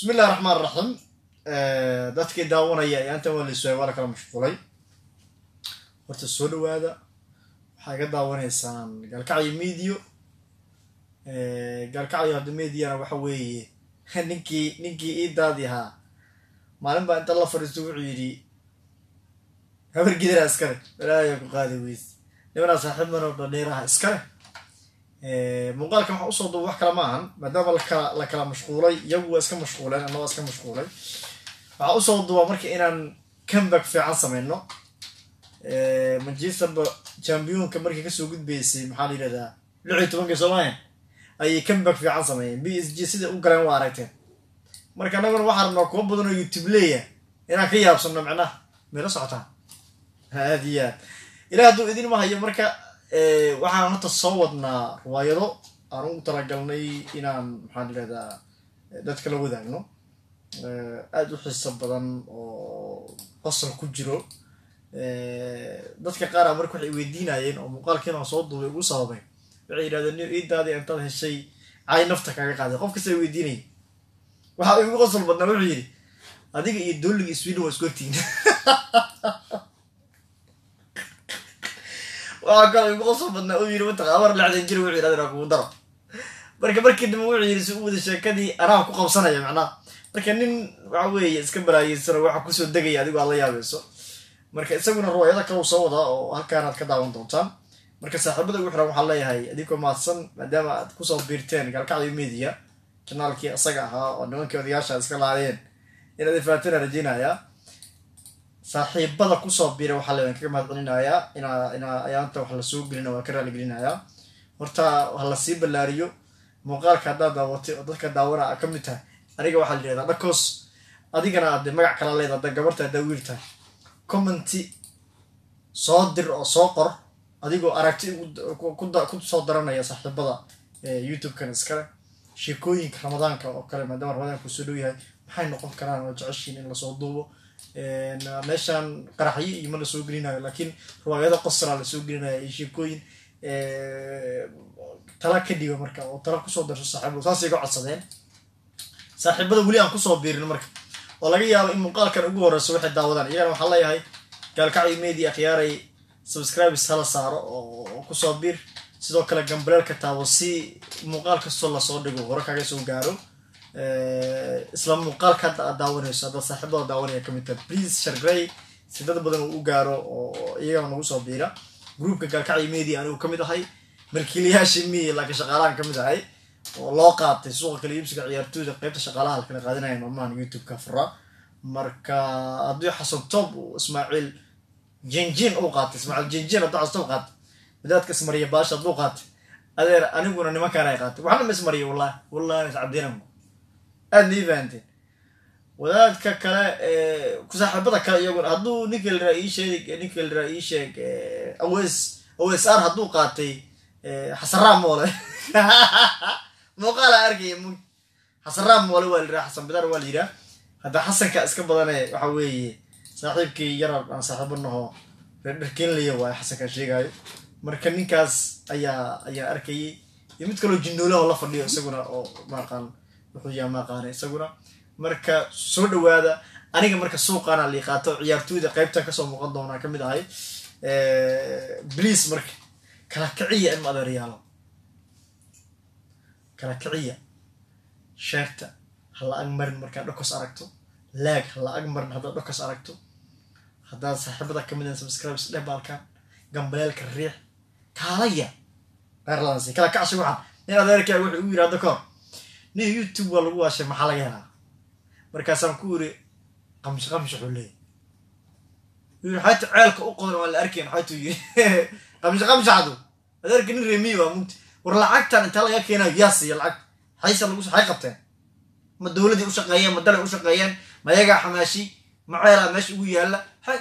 Bismi illahi raxmaan raxiim. Dadkii daawanaya ayaantan waa laisuwaay, waa la kala mashquulay. Horta soo dhawaada, waxaa iga daawanaysaan Gaalkacyo Media. Gaalkacyo hadda mediana waxa weeye ninkii ii daadi ahaa maalin baa inta la fadhiisto wuxuu yidhi habar gidaraa iskale, walaaya ku qaadi weyse nimanaa saaxiibman oo dhadheeraha iskale. Muuqaalkan waxaa usoo duuba wax kale ma ahan, maadaama la kala mashquulay, iyagu waa iska mashquuleen, anna waa iska mashquulay. Waxaa usoo duuba marka inaan comeback fiican sameyno. Manchesterba championka markii kasoo gudbaysay, maxaa la yidhahdaa, 16-kii soomaaliya ayay comeback fiican sameeyeen. PSG sida u galeen waa aragteen. Marka annaguna waxaan rabnaa kuwa badan oo YouTube leeya inaan ka yaabsano, macnaha mayla socotaan aad iyo aad. Ilaah hadduu idin mahayo, marka waxaan horta soo wadnaa riwaayado aan ugu talagalnay inaan, maxaa la yidhahdaa, dadka la wadaagno, aada u xiiso badan oo qosol ku jiro. Dadka qaar a marka waxay weydiinayeen oo muuqaalkiin aan soo duubay ugu sababay, waxay yidhahdeen ni iidaadii intaad heshay cay nafta kaga qaaday. Qof kasta weydiinayay waxa igu qosol badnaa, wuxuu yidhi adiga iyo dooliga Sweden waa isku ogtihiin. Waxaa kaloo igu qosol badnaa uu yidhi mataqa abar 60 jir, wuxuu yidhahda inaan kugu daro. Marka markii dambe wuxuu yidhi si u wada sheekadii anaa ku qabsanaya macnaha. Marka nin waxa weeye iska balaayeysano, waxa kusoo degaya adigo aad la yaabayso. Marka isaguna riwaayado kale uu soo wadaa oo halkaanaad ka daawan doontaan. Marka saaxiibada ugu xiran waxaan leeyahay adinkoo mahadsan, maadaama aad kusoo biirteen Gaalkacyo Media, janaalkii isaga ahaa oo nimankii odayaasha iska laayeen, inaad ifaatina rajeynayaa. Saaxiibada kusoo biiray waxaa leeyahay kaga mahad celinayaa. Inaa ayaanta wax lasoo gelina waa ka raaligelinayaa. Horta ha lasii ballaariyo muuqaalka haddaad daawatay oo dadka daawana a ka mid tahay. Aniga waxaa la yihahdaa dhakos, adigana aad magac kala leeda, hadda gabarta haddaa wiil tahay, commenti soo dir oo soo qor adigoo aragti ku soo daranaya saaxiibada YouTube-kan iskale. Sheekooyinka Ramadaanka oo kale, maadaama Ramadaanka uu soo dhow yahay, maxay noqon karaan oo jeceshiin in lasoo duubo? Meeshaan qaraxyo iyo ma lasoo gelinayo, laakiin riwaayado qoslaa lasoo gelinaya iyo sheekooyin. Tala ka dhiba marka oo tala kusoo darso saaxiibadu, saasay iga codsadeen saaxiibada weli aan kusoo biirin, marka oo laga yaabo in muuqaalkan ugu horeyso waxay daawadaan. Iyagana waxaan leeyahay Gaalkacyo Media akhyaaray, subscribes hala saaro oo kusoo biir, sidoo kale gambaleelka taabo si muuqaal kastoo lasoo dhigo hore kaga soo gaaro. Isla muuqaalka hadda aad daawanayso, haddaad saaxiibada daawanaya kamid tahay, please shargrey si dad badan uu u gaaro oo iyagana nagu soo biira groupka Gaalkacyo Media. Anigu kamid ahay milkiilayaashii miy, laakiin shaqaalahan kamid ahay oo loo qaatay suuqa kala iibsiga ciyaartooyda, qeybta shaqaalaha la kala qaadanaya maalmahan YouTube-ka fura. Marka haddii Xasan Toob uu Ismaaciil Jinjin uu qaatay, Ismaaciil Jinjin hadduu Xasan Toob qaatay, wadaadka ismariya baasha hadduu qaatay, adeer aniguna nimankaan ay qaatay, waxna ma ismariya, wallahi wallahi iscaddeynanku aad ma ii fahanteen. Wadaadka kale, saaxiibada kale iyaguna hadduu ninka la ii sheeg, ninka la ii sheeg aws aws r hadduu qaatay Xasanraam Moole, muuqaala arkaya mug Xasanraam Moole waa la yidhaha, Xasan Bidaar waa la yidhaha. Hadda Xasanka iska badane waxa weeye saaxiibkii yarar aan saaxiibo naho reerdharkenlaya waayo Xasankaa sheegaayo. Marka ninkaas ayaa arkayay iyo mid kaloo jinnoolaho la fadhiyo isaguna oo maaqaan wuxuu yaa maaqaana isaguna. Marka soo dhawaada. Aniga marka suuqaana liiqaato ciyaartooyda qaybtan kasoo muuqan doonaa kamid ahay. Please marka kala kiciya ilma adeeryaalo, kala kiciya sheerta, ha la ag marin markaad dhokos aragto, laag ha la ag marin haddaad dhokos aragto. Haddaad saaxiibada kamid ah, subscribes dheh, baalkan gambaleelka riix, kaalaya qeyrladansi kala kacshi. Waxaan nin adeerkaa wuxuu ugu yidhi hadda kahor, nin YouTube waa lagu waashay, maxaa laga helaa? Markaasaan ku yiri qamshi qamshi wuxuu leeyahy, yiri xayta ceelka u qodan waan la arkayn, xaytuu yiri qamshi qamshi xadu. Adeerka nin reemiyi waa mugti. War lacagtan intaa laga keenayo, yaa siiya lacagta? Xaysa lagu xay qabteen, ma dowladdii u shaqeeyeen, ma dalay u shaqeeyeen, ma yagaa xamaashi, ma ceelaa meesha ugu yaalla? Hay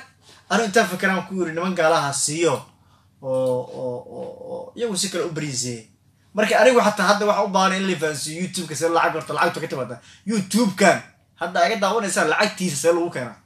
anu intaan fakeraan ku yiri niman gaalaha siiyo oo oo oo oo iyagu si kale u bariiseeyey. Marka anigu xataa hadda waxa u baahan in la fahansiiyo YouTube-ka see lacag horta lacagtu ka timaada. YouTube-kan hadda iga daawanaysaan lacagtiisa see lagu keenaa?